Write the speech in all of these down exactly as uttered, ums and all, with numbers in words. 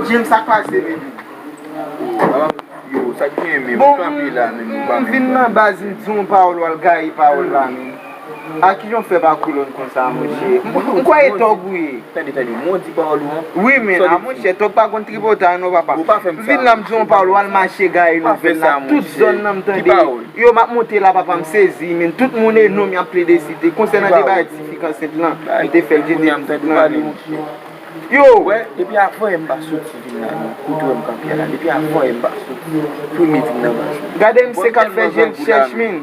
James, sa k pase, baby? Yo, sa k gen menm? Bon, Kanpe la menm, nou pa m vin menm. Nan baz, m di yon pawòl, w al gaye pawòl la menm. A kijan w fè pa koulòn konsa, monchè? M kwè e tòg ou ye. Tande, tande, mwen di pawòl ou an. Wi, men, a monchè, tòg pa konn tripotay non, papa. Ou pa fè m M sa, vin la, m di yon pawòl, w al mache gaye nouvèl la. Tout zòn nan m tande. Yo, m ap monte la, papa, m sezi, men tout moun e non m y ap plede site. Konsènan de bagay ti fi k ansent lan, m te fè l jete pitit lan menm. Yo! Wè, depi avan yè m pa soti vin la non. Kote w wè m kanpe a la, depi avan yè m pa soti. Premye vin nan baz. Gade misye k ap fè je l chèch, men.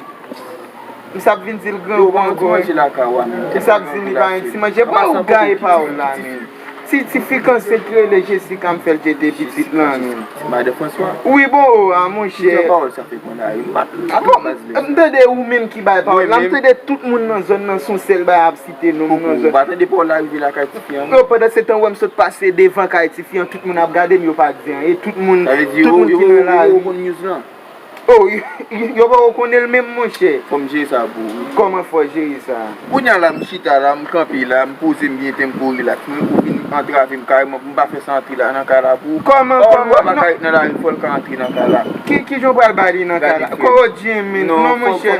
M s ap vin di l grangou ankò. M s ap di li pa gen ti manje. Bon, ou gaye pawòl la, men. Ti, ti fi k ansent rele Jessica, m fè l jete pitit lan, men. Madan Franswa. Wi, bon, o, a monchè. Pawòl sa fè pran la ri. M pa Ah bon, m tande ou menm ki bay pawòl la. M tande tout moun nan zòn nan se yon sèl bay ap site non m nan zòn. Ou pa tande pawòl la rive lakay tifi an? Yo, pandan se tan ou wè m sot pase devan kay tifi an, tout moun ap gade m, yo pa di anyen. Tout moun, tout moun ki nan lari. Konn news lan. Oh, yo, yo, yo poko konnen l menm, monchè. Fò m jere sa pou ou. Kòman fò jere sa? Kounye a la, m chita la, m kanpe la, m poze m byen, tè m pou rilaks. Mwen pou vin antrave m kareman, pou m pa fè sa antre la nan kay la pou ou. Kòman, kòman? Ou pa ka ret nan lari, fò l ka antre nan kay la. Ki, ki jan w pral ba li nan kay la? Kòman w di men? Non, monchè.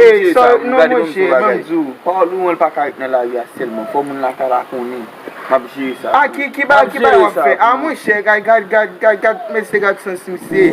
Ey, non, monchè, ban m di w. Pawòl ou an, l pa ka ret nan lari a sèlman. Fò moun lakay la konnen. M ap jere sa. A, ki, ki bagay, ki bagay w ap fè? A, monchè, gad, gad, gad, gad, gad, mesye, gad sans misye.